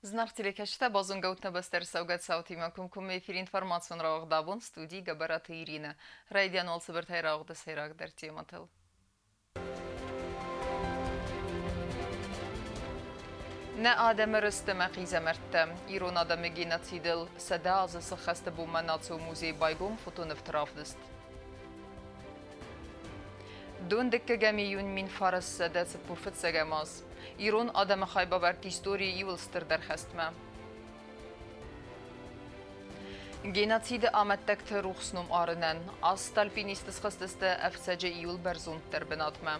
Зынаргъ телекӕсджытӕ, базонгӕ ут нӕ бӕстӕ ӕрцӕугӕ цаутимӕ комкоммӕ эфиры информацион рауагъд абон студийы Гӕбӕраты Иринӕ. Райдиан уал цыбыртӕй рауагъды сӕйрагдӕр темӕтыл. Нӕ адӕмы рыст ӕмӕ хъизӕмӕрттӕ. Ирон адӕмы геноцидыл 100 азы сыххӕсты бонмӕ национ музейы байгом фотонывты равдыст. Дон дыккӕгӕм июнь 1945 аз. Ирон адӕмы хайбавӕрд историйы иуыл стырдӕр хӕстмӕ. Геноциды амӕттӕгты рухс ном арынӕн аст альпинисты схызтысты ӕфцӕджы иуыл бӕрзонддӕр бынатмӕ.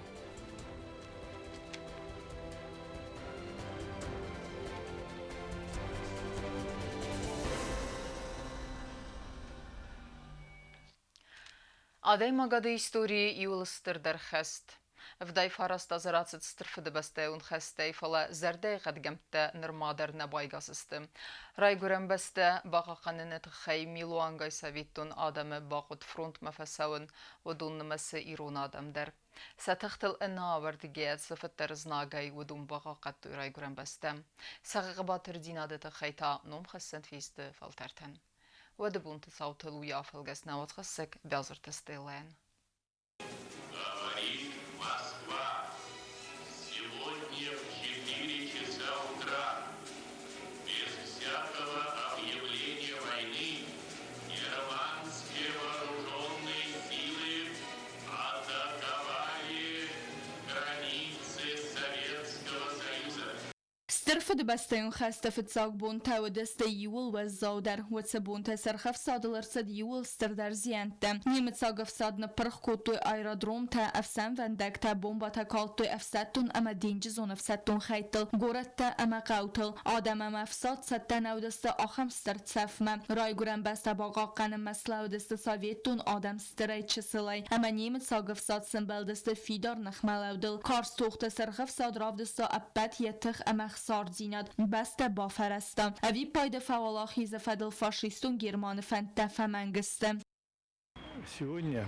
Адӕймагады историйы иуыл стырдӕр хӕст. 79 азы рацыд Стыр Фыдыбӕстӕйон хӕстӕй, фӕлӕ зӕрдӕйы хъӕдгӕмттӕ нырма дӕр нӕ байгас сты. Райгуырӕн бӕстӕ бахъахъхъӕныны тыххӕй милуангай советон адӕмы бахъуыд фронтмӕ фӕцӕуын, уыдон нымӕцы ирон адӕм дӕр. Сӕ тыхтыл ӕнӕавӕрдгӕ цыфыддӕр знагӕй уыдон бахъахъхъӕдтой райгуырӕн бӕстӕ. Сӕ хъӕбатырдзинады тыххӕй та номхӕссӕн фесты фӕлтӕртӕн. Уӕды бонты цаутыл уый афӕлгӕст науӕдзхӕссӕг Бязырты Стеллӕйӕн. Говорит Москва. Сегодня в 4 часа утра, без всякого объявления войны, германские вооруженные силы атаковали границы Советского Союза. Стыр Фыдыбӕстӕйон хӕсты фыццаг бонтӕ уыдысты иууыл уӕззаудӕр. Уыцы бонтӕ сӕрхӕфсадыл ӕрцыд иууыл стырдӕр зиӕнттӕ. Немыцаг ӕфсад ныппырх кодтой аэродромтӕ, ӕфсӕнвӕндӕгтӕ, бомбӕтӕ калдтой ӕфсӕддон ӕмӕ денджызон ӕфсӕддон хӕйттыл, горӕттӕ ӕмӕ хъӕутыл. Адӕм ӕмӕ ӕфсад цӕттӕ нӕ уыдысты ахӕм стыр цӕфмӕ. Райгуырӕн бӕстӕ бахъахъхъӕнынмӕ слӕууыдысты советон адӕм стырӕй-чысылӕй, ӕмӕ немыцаг ӕфсад сӕмбӕлдысты фидар ныхмӕлӕудыл. Карз тохты сӕргъӕфсад равдыста ӕппӕт йӕ тых ӕмӕ хсардзинад, бӕстӕ бафӕрӕзта. Ӕвиппайды фӕуӕлахизы фӕдыл фашистон Германы фӕндтӕ фӕмӕнг сты. Сегодня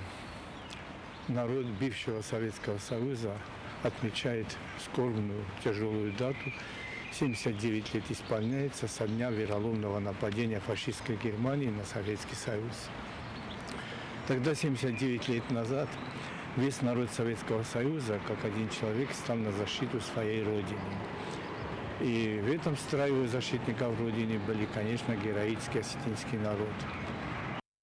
народ бывшего Советского Союза отмечает скорбную, тяжелую дату. 79 лет исполняется со дня вероломного нападения фашистской Германии на Советский Союз. Тогда, 79 лет назад, весь народ Советского Союза, как один человек, стал на защиту своей Родины. И в этом строю защитников Родины были, конечно, героический осетинский народ.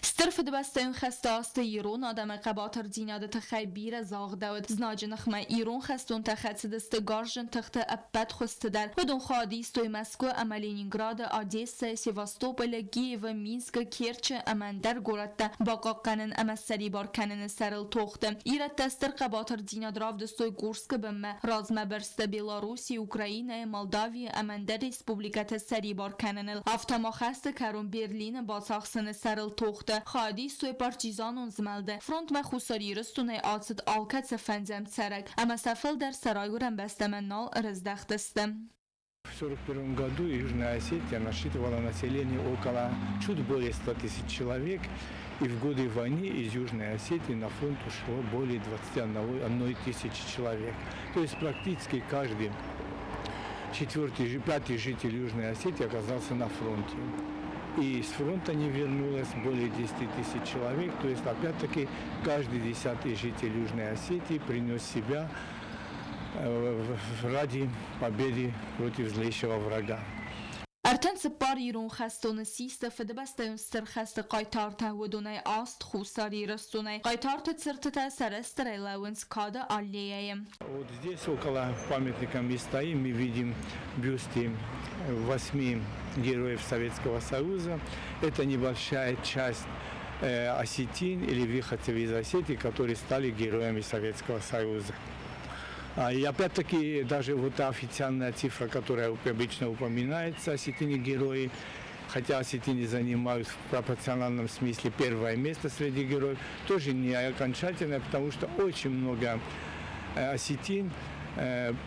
Стыр Фыдыбӕстӕйон хӕсты азты ирон адӕмы хъӕбатырдзинады тыххӕй бирӕ загъдӕуыд. Знаджы ныхмӕ ирон хӕстонтӕ хӕцыдысты гарзджын тыхты ӕппӕт хуызты дӕр. Уыдон хайад истой Мӕскуы ӕмӕ Ленинграды, Одессӕйы, Севастополы, Киевы, Минскы, Керчы ӕмӕ ӕндӕр горӕттӕ бахъахъхъӕнын ӕмӕ ссӕрибар кӕныны сӕрыл тохты. Ирӕттӕ стыр хъӕбатырдзинад равдыстой Курскы бынмӕ, размӕ бырсты Белоруссийы, Украинӕйы, Молдавийы ӕмӕ ӕндӕр республикӕты ссӕрибар кӕныныл. Афтӕ ма хӕсты кӕрон Берлины бацахсыны сӕрыл тохты хайад истой партизанон змӕлды. Фронтмӕ Хуссар Ирыстонӕй ацыд алкӕцы фӕндзӕм цӕрӕг, ӕмӕ сӕ фылдӕр сӕ райгуырӕн бӕстӕмӕ нал ӕрыздӕхтысты. В 1941 году Южная Осетия насчитывала население около чуть более 100 тысяч человек, и в годы войны из Южной Осетии на фронт ушло более 21 тысячи человек. То есть практически каждый четвертый, пятый житель Южной Осетии оказался на фронте. И с фронта не вернулось более 10 тысяч человек. То есть, опять-таки, каждый десятый житель Южной Осетии принес себя ради победы против злейшего врага. 34 ирон хӕстоны систы Фыдыбӕстӕйон Стыр хӕсты хъайтартӕ, уыдонӕй аст Хуссар Ирыстонӕй. Хъайтарты цыртытӕ сӕрыстырӕй лӕууынц Кады аллеяйы. Вот здесь около памятника мы стоим, мы видим бюсты восьми героев Советского Союза. Это небольшая часть осетин или выходцев из Осетии, которые стали героями Советского Союза. И опять-таки даже вот та официальная цифра, которая обычно упоминается, осетины герои, хотя осетины занимают в пропорциональном смысле первое место среди героев, тоже не окончательное, потому что очень много осетин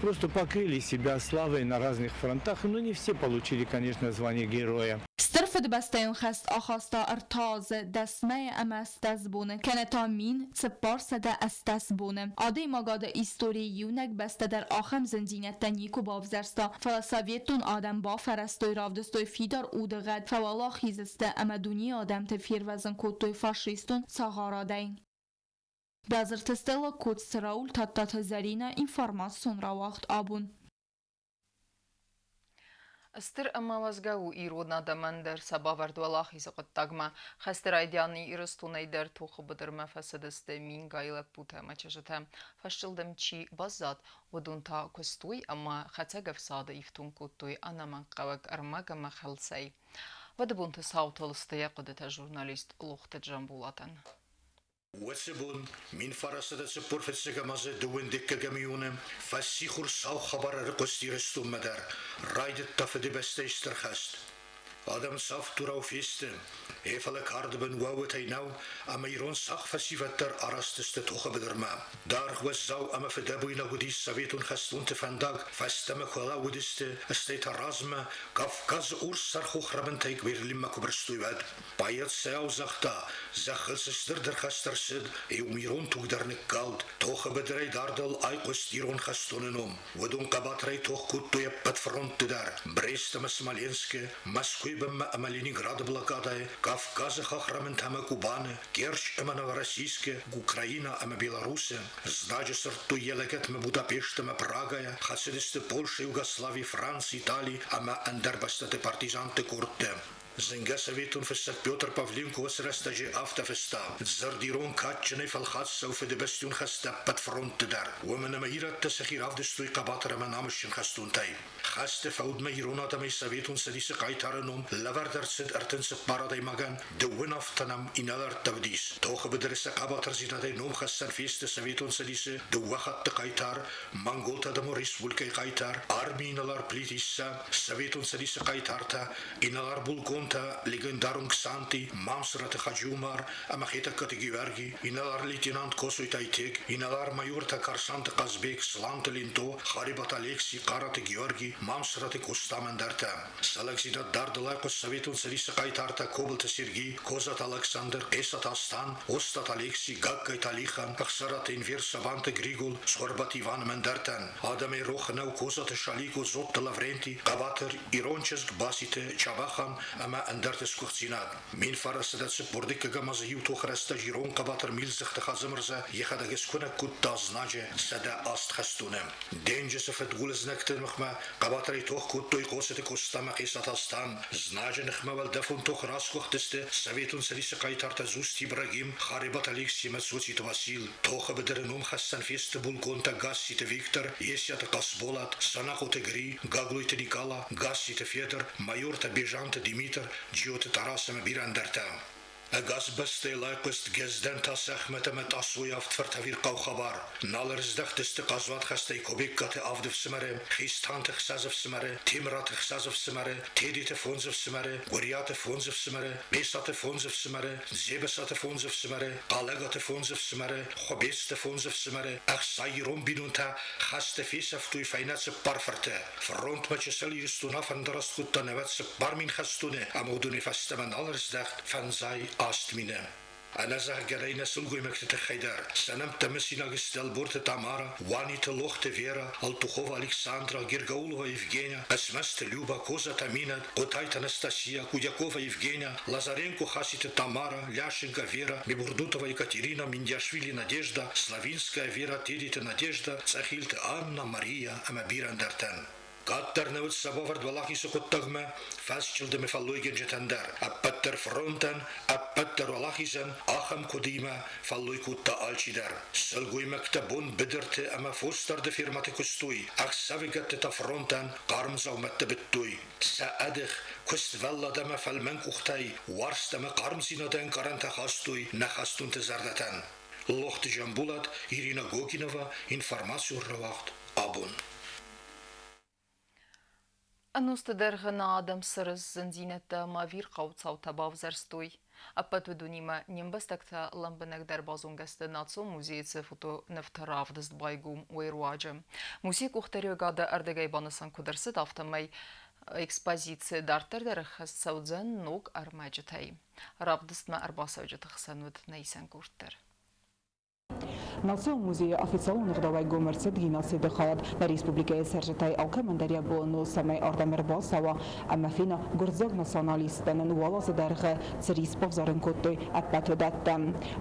просто покрыли себя славой на разных фронтах, но не все получили, конечно, звание героя. Стыр Фыдыбӕстӕйон хӕст ахаста ӕртӕ азы, дӕс мӕйы ӕмӕ 18 боны, кӕнӕ та 1418 боны. Адӕймагады историйы иунӕг бӕстӕ дӕр ахӕм зындзинӕдтӕ никуы бавзӕрста, фӕлӕ советон адӕм бафӕрӕзтой, равдыстой фидар удыгъӕд, фӕуӕлахиз сты ӕмӕ дунейы адӕмты фервӕзын кодтой фашистон цагъарадӕй. Базырты Стелла, Коцты Рауль, Тадтаты Зӕринӕ, информацион рауагъд абон. Стыр ӕмӕ уӕзгӕ у ирон адӕмӕн дӕр сӕ бавӕрд уӕлахизы хъуыддагмӕ. Хӕсты райдианы Ирыстонӕй дӕр тохы быдырмӕ фӕцыдысты мингай лӕппутӕ ӕмӕ чызджытӕ. Фӕсчъылдым чи баззад, уыдон та куыстой ӕмӕ хӕцӕг ӕфсады ифтонг кодтой ӕнӕмӕнгхъӕуӕг ӕрмӕг ӕмӕ хӕлцӕй. Уӕды бонты цаутыл сты йӕ хъуыдытӕ журналист Лохты Джамбулатӕн. Уыцы бон 1945 азы дыууындыккӕгӕм июны фӕссихор сау хабар ӕрыхъуыст Ирыстонмӕ дӕр, райдыдта Фыдыбӕстӕйы Стыр хӕст. Адӕм цавддурау фесты, гъе фӕлӕ карды бын уӕууытӕй нӕу, ӕмӕ ирон сахъ фӕсивӕд дӕр араст сты тохы быдырмӕ. Даргъ, уӕззау ӕмӕ фыдӕбойнаг уыдис советон хӕстонты фӕндаг, фӕстӕмӕ куы алӕууыдысты, стӕй та размӕ, Кавказы урссӕр хохрӕбынтӕй Берлинмӕ куы бырстой, уӕд. Поэт сӕу загъта, зӕххыл цы стырдӕр хӕст ӕрцыд, иу ирон туг дӕр ныккалд, тохы быдырӕй дардыл айхъуыст ирон хӕстоны ном. Уыдон хъӕбатырӕй тох кодтой ӕппӕт фронтты дӕр, Брест ӕмӕ Смоленскы, Мӕскуыйы бынмӕ ӕмӕ Ленинграды блокадӕйы, Кавказы хӕхрӕмынтӕ ӕмӕ Кубаны, Керчь ӕмӕ Новороссийскы, Украина ӕмӕ Беларусы. Знаджы сырдтой йӕ лӕгӕтмӕ Будапешт ӕмӕ Прагӕйӕ, хӕцыдысты Польшӕ, Югослави, Франц, Итали ӕмӕ ӕндӕр бӕстӕты партизанты къордтӕ. Зынгӕ советон фыссӕг Петр Павленко уыцы рӕстӕджы афтӕ фыста: «Дзырд ирон кадджынӕй фӕлхатт цӕуы фыдыбӕстон хӕсты ӕппӕт фронтты дӕр, уымӕн ӕмӕ ирӕттӕ сӕхи равдыстой хъӕбатыр ӕмӕ намысджын хӕстонтӕй. Хӕсты фӕудмӕ ирон адӕмӕй Советон Цӕдисы хъайтары ном лӕвӕрд ӕрцыд 34 адӕймагӕн, дыууын афтӕнӕм инӕлӕрттӕ уыдис. Тохы быдыры сӕ хъӕбатырдзинадӕй номхӕссӕн фесты Советон Цӕдисы дыууӕ хатты хъайтар, Монголты адӕмон республикӕйы хъайтар, армийы инӕлар Плиты Иссӕ, Советон Цӕдисы хъайтартӕ, инӕлар-булкъонтӕ легендарон Ксанти, Мамсыраты Хаджи-Умар ӕмӕ Хетӕгкаты Геуӕрги, инӕлар-лейтенант Косойты Айтег, инӕлар-майортӕ Карсанты Хъазбег, Сланты Ленто, Харебаты Алекси, Хъараты Георги, Мамсыраты Къоста ӕмӕ ӕндӕртӕ. Сӕ лӕгдзинад дардыл айхъуыст Советон Цӕдисы хъайтартӕ Кобылты Сергей, Козаты Александр, Къесаты Астан, Остъаты Алекси, Гагкайты Алихан, Ӕхсараты Энвер, Сабанты Григол, Цхуырбаты Иван ӕмӕ ӕндӕртӕн. Адӕмӕй рох нӕу Козаты Шалико, Зотты Лавренти, хъӕбатыр ирон чызг Баситы Чабӕхан ӕмӕ ӕндӕрты сгуыхтдзинад. 1940 азы иу тохы рӕстӕджы ирон хъӕбатыр Милдзыхты Хадзымырзӕ йӕхӕдӕг скуынӕг кодта знаджы 108 хӕстоны. Денджызы фыдгул знӕгты ныхмӕ хъӕбатырӕй тох кодтой Хъоцыты Къоста ӕмӕ Хъесаты Астан. Знаджы ныхмӕ уӕлдӕфон тохы расгуыхтысты Советон Цӕдисы хъайтартӕ Дзусты Ибрагим, Харебаты Алексей ӕмӕ Цоциты Васил. Тохы быдыры номхӕссӕн фесты булкъонтӕ Гасситы Виктор, Есиаты Хъасболат, Санахъоты Гри, Гаглойты Никъала, Гасситы Федыр, майортӕ Бежанты Димитр, Джиоты Тарас ӕмӕ бирӕ ӕндӕртӕ. Ӕгас бӕстӕйыл айхъуыст Гӕздӕнта Сӕхмӕт ӕмӕ Тъасойы авд фырт ӕвирхъау хабар. Нал ӕрыздӕхтысты хъазуат хӕстӕй Кобегкаты авд ӕфсымӕры, Хистанты ӕхсӕз ӕфсымӕры, Темыраты ӕхсӕз ӕфсымӕры, Тедеты фондз ӕфсымӕры, Гуыриаты фондз ӕфсымӕры, Бесаты фондз ӕфсымӕры, Дзебысаты фондз ӕфсымӕры, Хъалӕгаты фондз ӕфсымӕры, Хуыбецты фондз ӕфсымӕры, ӕхсай ирон бинонтӕ хӕсты фесӕфтой фӕйнӕ цыппар фырты. Фронтмӕ чысыл Ирыстон афӕндараст кодта 94 000 хӕстоны ӕмӕ уыдонӕй фӕстӕмӕ нал ӕрыздӕхт 58 000. Ӕнӕзӕгъгӕ нӕ сылгоймӕгты тыххӕй дӕр. Сӕ нӕмттӕ мысинаг сты Ӕлборты Тамара, Уаниты Лохты Вера, Алтухова Александра, Гергаулова Евгения, Хъӕцмӕзты Люба, Козаты Аминӕт, Хъотайты Анастасия, Кудякова Евгения, Лазаренко Хаситы Тамара, Ляшенко Вера, Бибурдутова Екатерина, Миндиашвили Надежда, Славинская Вера, Тедеты Надежда, Цъӕхилты Анна, Мария ӕмӕ бирӕ ӕндӕртӕн. Къаддӕр нӕ уыд сӕ бавӕрд уӕлахизы хъуыддагмӕ, фӕсчъылдымы фӕллойгӕнджытӕн дӕр. Ӕппӕтдӕр фронтӕн, ӕппӕтдӕр уӕлахизӕн ахӕм хъуыдыимӕ фӕллой кодта алчидӕр. Сылгоймӕгтӕ бон быдырты ӕмӕ фосдарды фермӕты куыстой, ӕхсӕвыгӕтты та фронтӕн хъарм дзаумӕттӕ быдтой. Сӕ ӕдых, куыствӕллад ӕмӕ фӕлмӕн къухтӕй уарзт ӕмӕ хъармдзинады ӕнкъарӕнтӕ хастой нӕ хӕстонты зӕрдӕтӕн. Лохты Джамбулат, Ирина Гогинова, информацион рауагъд абон. Ӕнусты дӕргъы нӕ адӕм сырыз зындзинӕдтӕ ӕмӕ ӕвирхъау цаутӕ бавзӕрстой. Ӕппӕт уыдонимӕ не мбӕстӕгтӕ лӕмбынӕгдӕр базонгӕ сты Национ музейы цы фотонывты равдыст байгом, уый руаджы. Музейы къухдариуӕгады ӕрдӕгӕй банысан куыд ӕрцыд, афтӕмӕй. Экспозици дарддӕр дӕр ӕххӕст цӕудзӕн ног ӕрмӕджытӕй. Равдыстмӕ ӕрбацӕуджыты хсӕн уыд нӕ исӕн къорд дӕр. Национ музейы официалон ӕгъдауӕй гом ӕрцыд геноциды хайад. Нӕ республикӕйы цӕрджытӕй алкӕмӕн дӕр йӕ бон у, цӕмӕй ардӕм ӕрбацӕуа ӕмӕ фена, гуырдзиаг националисттӕ нын уал азы дӕргъы цы рис бавзарын кодтой, ӕппӕт уыдӕттӕ.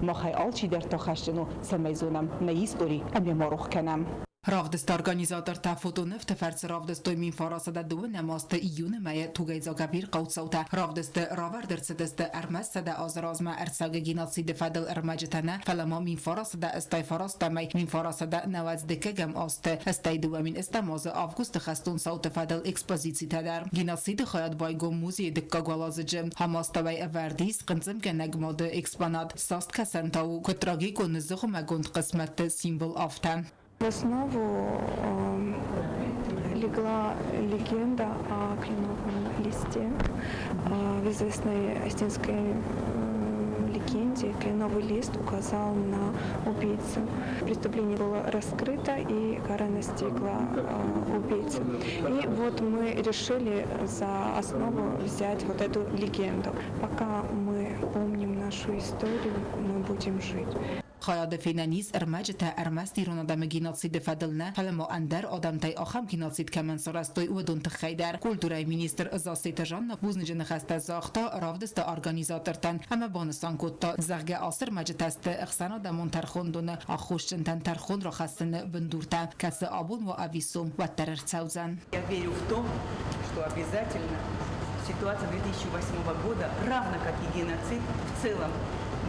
Махӕй алчидӕр та хӕсджын у, цӕмӕй зонӕм нӕ истори ӕмӕ ма рох кӕнӕм. Равдысты организатортӕ фотонывты фӕрцы равдыстой 1902 азты июны мӕйы тугӕйдзаг ӕвирхъау цаутӕ. Равдысты равӕрд ӕрцыдысты ӕрмӕст 100 азы размӕ ӕрцӕугӕ геноциды фӕдыл ӕрмӕджытӕ нӕ, фӕлӕ ма 1989 мӕй 1991 азты, стӕй 2008 азы августы хӕстон цауты фӕдыл экспозицитӕ дӕр. Геноциды хайад байгом музейы дыккаг уӕладзыджы. Хамастауӕй ӕвӕрд ис хъынцъымгӕнӕг мады экспонат. Саст кӕсӕн та у, куыд трагикон ныззыгъуымӕгонд хъысмӕтты символ, афтӕ. В основу легла легенда о кленовом листе. В известной осетинской легенде кленовый лист указал на убийцу. Преступление было раскрыто, и кара настигла убийцу. И вот мы решили за основу взять вот эту легенду. Пока мы помним нашу историю, мы будем жить. Хайады фенӕн ис ӕрмӕджытӕ ӕрмӕст ирон адӕмы геноциды фӕдыл нӕ, фӕлӕ ма ӕндӕр адӕмтӕй ахӕм геноцид кӕмӕн сарӕзтой, уыдон тыххӕй дӕр. Культурӕйы министр Зассеты Жанна бузныджы ныхӕстӕ загъта равдысты организатортӕн ӕмӕ банысан кодта, зӕгъгӕ, ацы ӕрмӕджытӕ сты ӕхсӕнадӕмон тӕрхондоны аххосджынтӕн тӕрхон рахӕссыны бындуртӕ, кӕцы абон уа ӕви сом, уӕддӕр ӕрцӕудзӕн. Я верю в то, что обязательно ситуация 2008 года, равно как и геноцид в целом,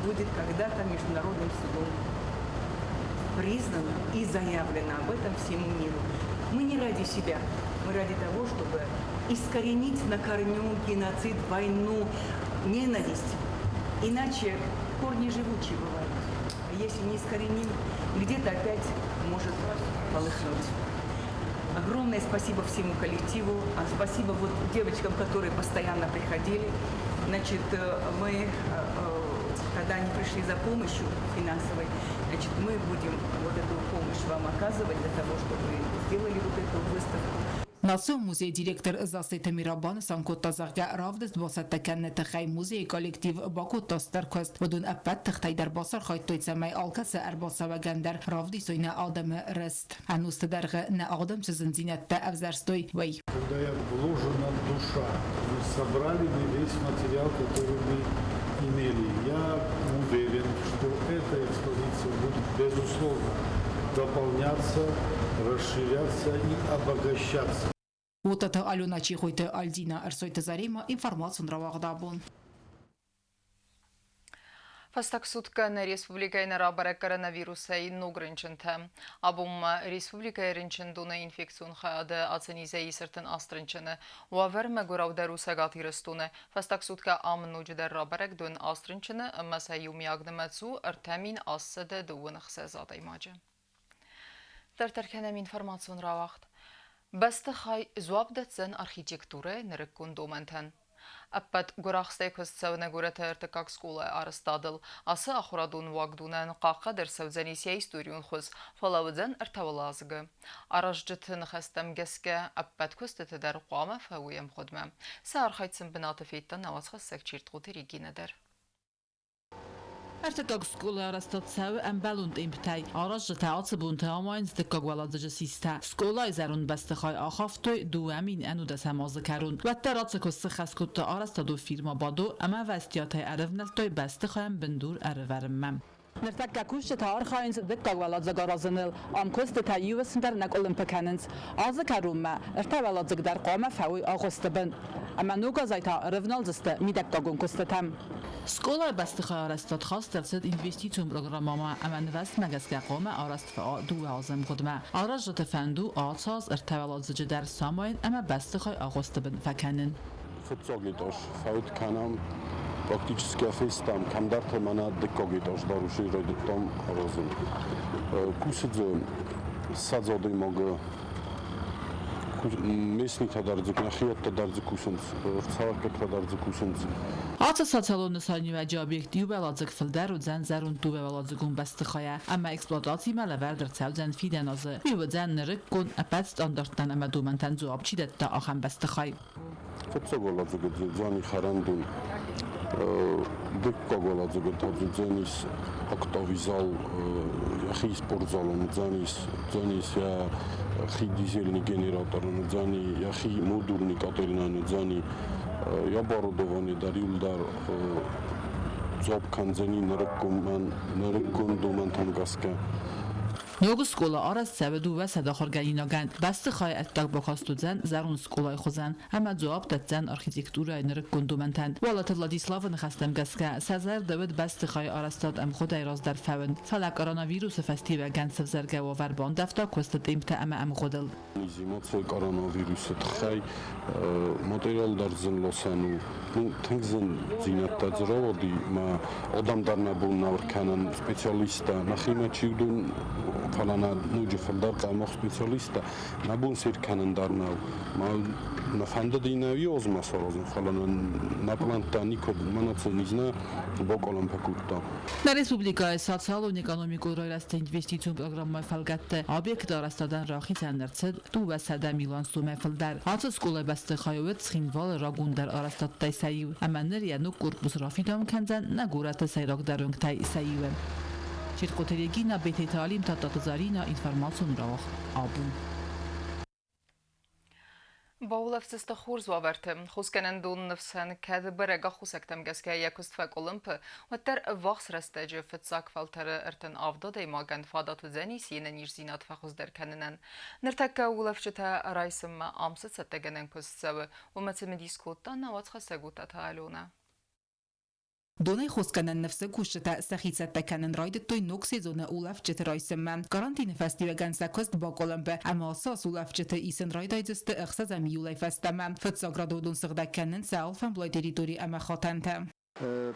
будет когда-то Международным судом признана и заявлено об этом всему миру. Мы не ради себя, мы ради того, чтобы искоренить на корню геноцид, войну, ненависть. Иначе корни живучие бывают. А если не искореним, где-то опять может полыхнуть. Огромное спасибо всему коллективу, а спасибо вот девочкам, которые постоянно приходили. Значит, мы, когда они пришли за помощью финансовой, значит, мы будем вот эту помощь вам оказывать для того, чтобы сделали вот эту выставку. Национ музейы директор Зассеты Мира банысан кодта, зӕгъгӕ, равдыст бацӕттӕ кӕныны тыххӕй музейы коллектив бакодта стыр куыст. Уыдон ӕппӕт тыхтӕй дӕр бацархайдтой, цӕмӕй алкӕцы ӕрбацӕуӕгӕн дӕр равдисой нӕ адӕмы рыст. Ӕнусты дӕргъы нӕ адӕм цы зындзинӕдтӕ ӕвзӕрстой, уый. Когда вложена душа, мы собрали мы весь материал, который мы имели. Я уверен, что эта экспозиция будет, безусловно, дополняться, расширяться и обогащаться. Уататы Алена, Чихойты Альдина, Ӕрсойты Зарима, информацион рауагъд «Абон». Фӕстаг суткӕ нӕ республикӕйы нӕ рабӕрӕг коронавирусӕй ног рынчынтӕ. Абон ма республикӕйы рынчындоны инфекцион хайады ацы низӕй ис 38 рынчыны. Уавӕр мӕгуыраудӕр у Цӕгат Ирыстоны. Фӕстаг суткӕ ам ноджыдӕр рабӕрӕг 28 рынчыны ӕмӕ сӕ иумиаг нымӕц у 3826 адӕймаджы. Дарддӕр кӕнӕм информацион рауагъд. Бӕстыхай дзуапп дӕтдзӕн архитектурӕйы нырыккон домӕнтӕн. Ӕппӕт гуырахстӕй куыст цӕуы нӕ горӕты ӕртыккаг скъолайы арӕзтадыл. Ацы ахуырадон уагдонӕн хъахъхъӕд ӕрцӕудзӕнис йӕ историон хуыз, фӕлӕ уыдзӕн ӕртӕуӕладзыгы. Аразджыты ныхӕстӕм гӕсгӕ, ӕппӕт куыстыты дӕр хъуамӕ фӕуой ӕмгъуыдмӕ. Сӕ архайд сын бынаты федта нӕ уацхӕссӕг Чертхъоты Регинӕ дӕр. Ӕртыккаг скъолайы арӕзтад цӕуы ӕмбӕлон темптӕй. Аразджытӕ ацы бонты амайынц дыккаг уӕладзыджы систӕ. Скъолайы зӕронд бӕстыхай ахафтой 2011 азы кӕрон. Уӕддӕр ацы куыст сыххӕст кодта арӕзтадон фирмӕ «Бадо» ӕмӕ ӕвӕстиатӕй ӕрӕвнӕлдтой бӕстыхайӕн бындур ӕрӕвӕрынмӕ. Ныртӕккӕ кусджытӕ архайынц дыккаг уӕладзыг аразыныл. Ам куыстытӕ иу уысм дӕр нӕ къуылымпы кӕнынц. Азы кӕронмӕ ӕртӕ уӕладзыг дӕр хъуамӕ фӕуой агъуысты бын. Ӕмӕ ног азӕй та ӕрӕвналдзысты мидӕггагон куыстытӕм. Скъолайы бӕстыхайы арӕзтад хаст ӕрцыд инвестицион программӕмӕ ӕмӕ нывӕзтмӕ гӕсгӕ хъуамӕ арӕзт фӕуа 2 азы ӕмгъуыдмӕ. Аразджыты фӕнд у ацы аз ӕртӕ уӕладзыджы дӕр самайын ӕмӕ бӕстыхай агъуысты бын фӕкӕнын. Фыццаг этаж фӕуд кӕнӕм, практически фестӕм, кӕмдӕрты мӕнӕ дыккаг этаж дӕр уже райдыдтам аразын. Кусы дзы 20 адӕймагы. Местныйтӕ дӕр дзы, нӕхиуӕттӕ дӕр дзы кусынц, ӕрцӕуӕггӕгтӕ дӕр дзы кусынц. Ацы социалон нысаниуӕджы объект иууӕладзыг фылдӕр уыдзӕн зӕронд дыууӕуӕладзыгон бӕстыхайӕ ӕмӕ эксплуатацимӕ лӕвӕрд ӕрцӕудзӕн фидӕн азы. Уый уыдзӕн нырыккон, ӕппӕт стандарттӕн ӕмӕ домӕнтӕн дзуапп чи дӕтта, ахӕм бӕстыхай. Фыццаг уӕладзыгы уыдзӕни хӕрӕндон, дыккаг уӕладзыгы та уыдзӕнис актовый зал, йӕхи спортзалон уыдзӕнис, уыдзӕнис йӕхи дизельный генератор уыдзӕни, йӕхи модульный котельнӕн уыдзӕни, йӕ оборудовани дӕр иуылдӕр дзуапп кӕндзӕни нырыккон домӕнтӕм гӕсгӕ. Ног скъола арӕзт цӕуы 200 ахуыргӕнинагӕн. Бӕстыхайы ӕддаг бакаст уыдзӕн зӕронд скъолайы хуызӕн ӕмӕ дзуапп дӕтдзӕн архитектурӕйы нырыккон домӕнтӕн. Уалыты Владиславы ныхӕстӕм гӕсгӕ, сӕ зӕрдӕ уыд бӕстыхайы арӕзтад ӕмгъуыдӕй раздӕр фӕуын, фӕлӕ коронавирусы фӕстиуӕгӕн сӕвзӕргӕ уавӕр бандӕвта куысты темптӕ ӕмӕ ӕмгъуыдыл. Низимӕ коронавирусы тыххӕй материал дӕр зын ласӕн у. Ну, тынг зындзинӕдтӕ дзы рауади, мӕ адӕм дӕр нӕ бон нал кӕнын специалисттӕ. Нӕхимӕ чи уыдон, фӕлӕ нӕ ноджы фылдӕр хъӕмӕх специалисттӕ, нӕ бон сер кӕнын дӕр нӕу. Мӕ нӕ фӕндыди нӕ уиозмӕ саразын, фӕлӕ нӕ пълӕнттӕ никуыд, мӕнӕ цы низ нӕ бакъуылымпы кодта. Нӕ республикӕйы социалон-экономикон райрӕзты инвестицион программӕйы фӕлгӕтты объекты арӕзтадӕн рахицӕн ӕрцыд 200 милуан сомӕй фылдӕр. Ацы скъолайы бӕстыхайы уыд Цхинвалы рагондӕр арӕзтадтӕй сӕ иу, ӕмӕ ныр йӕ ног корпус рафидауын кӕндзӕн нӕ горӕты сӕйрагдӕр уынгтӕй сӕ иуы. Чертхъоты Регина, Бететы Алим, Тадтаты Заринӕ, информацион рауагъд Абон. Баулӕфдзысты хорз уавӕрты. Хосгӕнӕндон ныфсӕн кӕд бӕрӕг аххосӕгтӕм гӕсгӕ йӕ куыст фӕкъуылымпы, уӕддӕр ӕввахс рӕстӕджы фыццаг фӕлтӕры 37 адӕймагӕн фадат уыдзӕнис йе нӕниздзинад фӕхуыздӕр кӕнынӕн. Ныртӕккӕ улӕфджытӕ райсынмӕ ам цы цӕттӕгӕнӕн куыст цӕуы, уымӕ цымыдис кодта нӕ уацхӕссӕг Уытаты Аленӕ. Донӕй хосгӕнӕн ныфсы кусджытӕ сӕхи цӕттӕ кӕнын райдыдтой ног сезоны улӕфджыты райсынмӕ. Карантины фӕстиуӕгӕн сӕ куыст бакъуылымпы ӕмӕ ацы аз улӕфджыты исын райдайдзысты ӕхсӕзӕм июлӕй фӕстӕмӕ. Фыццаградон сыгъдӕг кӕнынц сӕ алфӕмблай территори ӕмӕ хатӕнтӕ.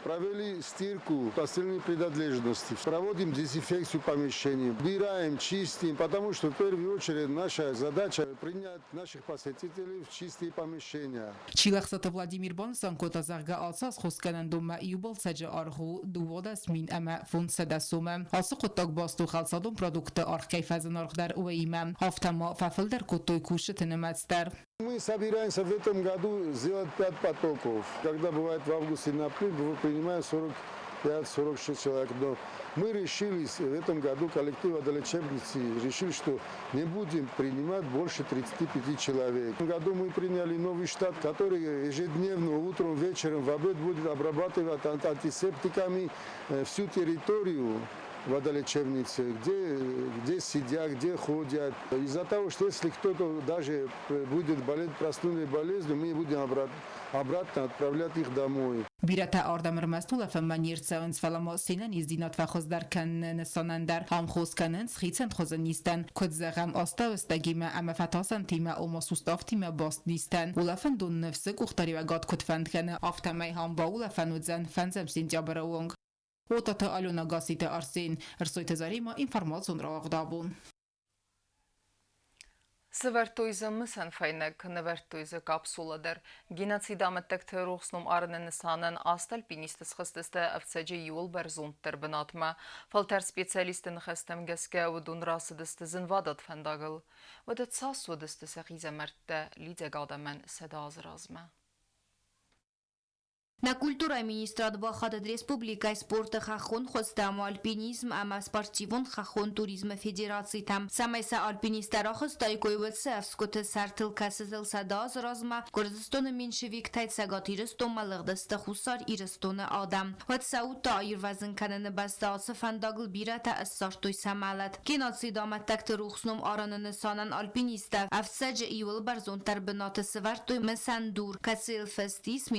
Провели стирку постельной принадлежности, проводим дезинфекцию помещений, убираем, чистим, потому что в первую очередь наша задача принять наших посетителей в чистые помещения. Чилӕхсаты Владимир банысан кодта, зӕгъгӕ, ацы аз хосгӕнӕндонмӕ иу балцӕджы аргъ у 12 500 сомы. Ацы хъуыддаг баст у хӕлцадон продуктты аргъ кӕй фӕзынаргъдӕр, уыимӕ. Афтӕ ма фӕфылдӕр кодтой кусджыты нымӕц дӕр. Мы собираемся в этом году сделать пять потоков. Когда бывает в августе наплыв, мы принимаем 45-46 человек. Но мы решили в этом году, коллектив водолечебницы решили, что не будем принимать больше 35 человек. В этом году мы приняли новый штат, который ежедневно, утром, вечером, в обед будет обрабатывать антисептиками всю территорию водолечебницы, где сидят, где ходят. Из-за того, что если кто-то даже будет болеть простудной болезнью, мы будем обратно отправлять их домой. Бирӕтӕ ардӕм ӕрмӕст улӕфынмӕ не рцӕуынц, фӕлӕ ма се нӕниздзинад фӕхуыздӕр кӕныны нысанӕн дӕр. Ам хос кӕнынц хицӕн хуызы низтӕн, куыд зӕгъӕм, астӕуыстӕгимӕ ӕмӕ фӕтасӕнтимӕ, ома суставтимӕ баст низтӕн. Улӕфӕндон ныфсы къухдариуӕгад куыд фӕнд кӕны, афтӕмӕй ам баулӕфӕн уыдзӕн фӕндзӕм сентябры онг. Уотаты Алена, Гасситы Арсен, Ӕрсойты Заремӕ, информацион рауагъд Абон. Сӕвӕрдтой дзы мысӕн фӕйнӕг, нывӕрдтой дзы капсулӕ дӕр. Геноциды амӕттӕгты рухс ном арыны нысанӕн аст альпинисты схызтысты ӕфцӕджы иууыл бӕрзонддӕр бынатмӕ. Фӕлтӕрд специалистты ныхӕстӕм гӕсгӕ уыдон рацыдысты зынвадат фӕндагыл. Уӕдӕ цас уыдысты сӕ хъизӕмӕрттӕ лидзӕг адӕмӕн 100 азы размӕ. Нӕ культурӕйы министрад бахатыд республикӕйы спорты хӕххон хуызтӕ ӕмӕ альпинизм ӕмӕ спортивон хӕххон туризмы федерацитӕм, цӕмӕй сӕ альпинисттӕ рахызтаиккой уыцы ӕфцгуыты сӕртыл, кӕцытыл 100 азы размӕ Гуырдзыстоны меньшевиктӕй Цӕгат Ирыстонмӕ лыгъдысты Хуссар Ирыстоны адӕм. Уӕд сӕ удтӕ аирвӕзын кӕныны бӕсты ацы фӕндагыл бирӕтӕ ссардтой сӕ мӕлӕт. Геноциды амӕттӕгты рухс ном арыны нысанӕн альпинисттӕ ӕфцӕджы иууыл бӕрзонддӕр бынаты сӕвӕрдтой мысӕн дур, кӕцыйыл фыст ис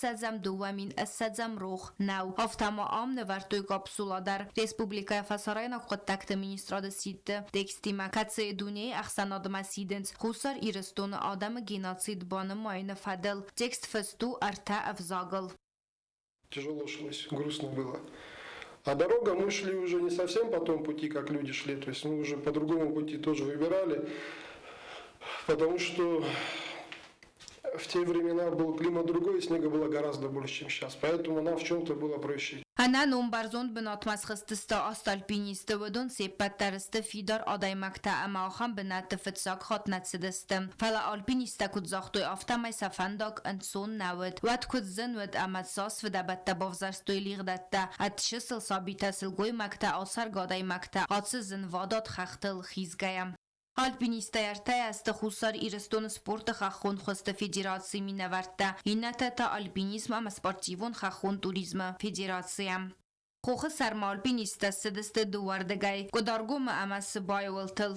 1922-2020 рох нӕу. Афтӕ ма ам нывӕрдтой капсула дӕр. Республикӕйы фӕсарӕйнаг хъуыддӕгты министрады сидты текстимӕ, кӕцыйы дунейы ӕхсӕнадмӕ сидынц Хуссар Ирыстоны адӕмы геноцид банымайыны фӕдыл. Текст фыст у ӕртӕ ӕвзагыл. Тяжело шлось, грустно было. А дорога, мы шли уже не совсем по тому пути, как люди шли, то есть мы уже по другому пути тоже выбирали. Потому что в те времена был климат другой, снега было гораздо больше, чем сейчас. Поэтому нам в чем-то было проще. Ӕнӕном бӕрзонд бынатмӕ схызтысты аст альпинисты, уыдон се ппӕт дӕр сты фидар адӕймӕгтӕ ӕмӕ ахӕм бынӕтты фыццаг хатт нӕ цыдысты. Фӕлӕ альпинисттӕ куыд загътой, афтӕмӕй сӕ фӕндаг ӕнцон нӕ уыд. Уӕд куыд зын уыд ӕмӕ цас фыдӕбӕттӕ бавзӕрстой лигъдӕттӕ, ӕд чысыл сабитӕ, сылгоймӕгтӕ, ацӕргӕ адӕймӕгтӕ ацы зынвадат хӕхтыл хизгӕйӕ. Альпинисттӕ ӕртӕйӕ сты Хуссар Ирыстоны спорты хӕххон хуызты федерацийы минӕвӕрттӕ, иннӕтӕ та альпинизм ӕмӕ спортивон хӕххон туризмы федерацийӕ. Хохы сӕрмӕ альпинисттӕ ссыдысты дыууӕрдыгӕй, Къуыдаргомы ӕмӕ Сыбайы уылтыл.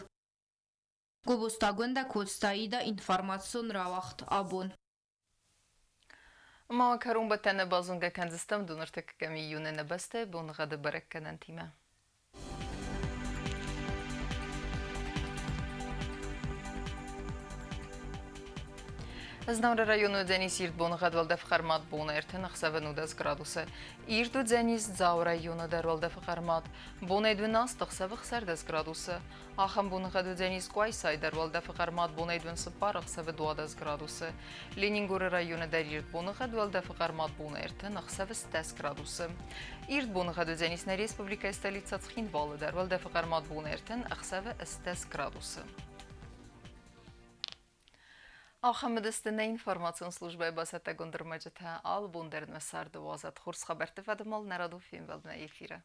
Гобозтагуындӕ Коцтаида информацион рауагъд абон. Ма кӕронбӕттӕны базонгӕ кӕндзыстӕм доныртӕккӕ июны нӕ бӕстӕйы боныгъӕды бӕрӕггӕнӕнтимӕ. Знауыры районы уыдзӕнис ирд боныгъӕд уӕлдӕф хъӕрмад бон 36 градусы. Ирд уыдзӕнис Дзауы районы дӕр уӕлдӕфы хъӕрмад. Бонӕй 12 ӕхсӕвы 16 градусы. Ахӕм боныгъӕд уыдзӕнис Къуайсайы дӕр уӕлдӕфы хъӕрмад бонӕй 24 ӕхсӕвы 12 градусы. Ленингоры районы дӕр ирд боныгъӕд уӕлдӕфы хъӕрмад бон 30 ӕхсӕвы 10 градусы. Ирд боныгъӕд уыдзӕнис нӕ республикӕйы столицӕ Цхинвалы дӕр уӕлдӕфы хъӕрмад бон 30 ӕхсӕвы 10 градусы. Ахӕм уыдысты нӕ информацион службӕйы бацӕттӕгонд ӕрмӕджытӕ. Алы бон дӕр нӕ царды уадзӕд хорз хабӕртты фӕдыл нӕ радон фембӕлдмӕ эфиры.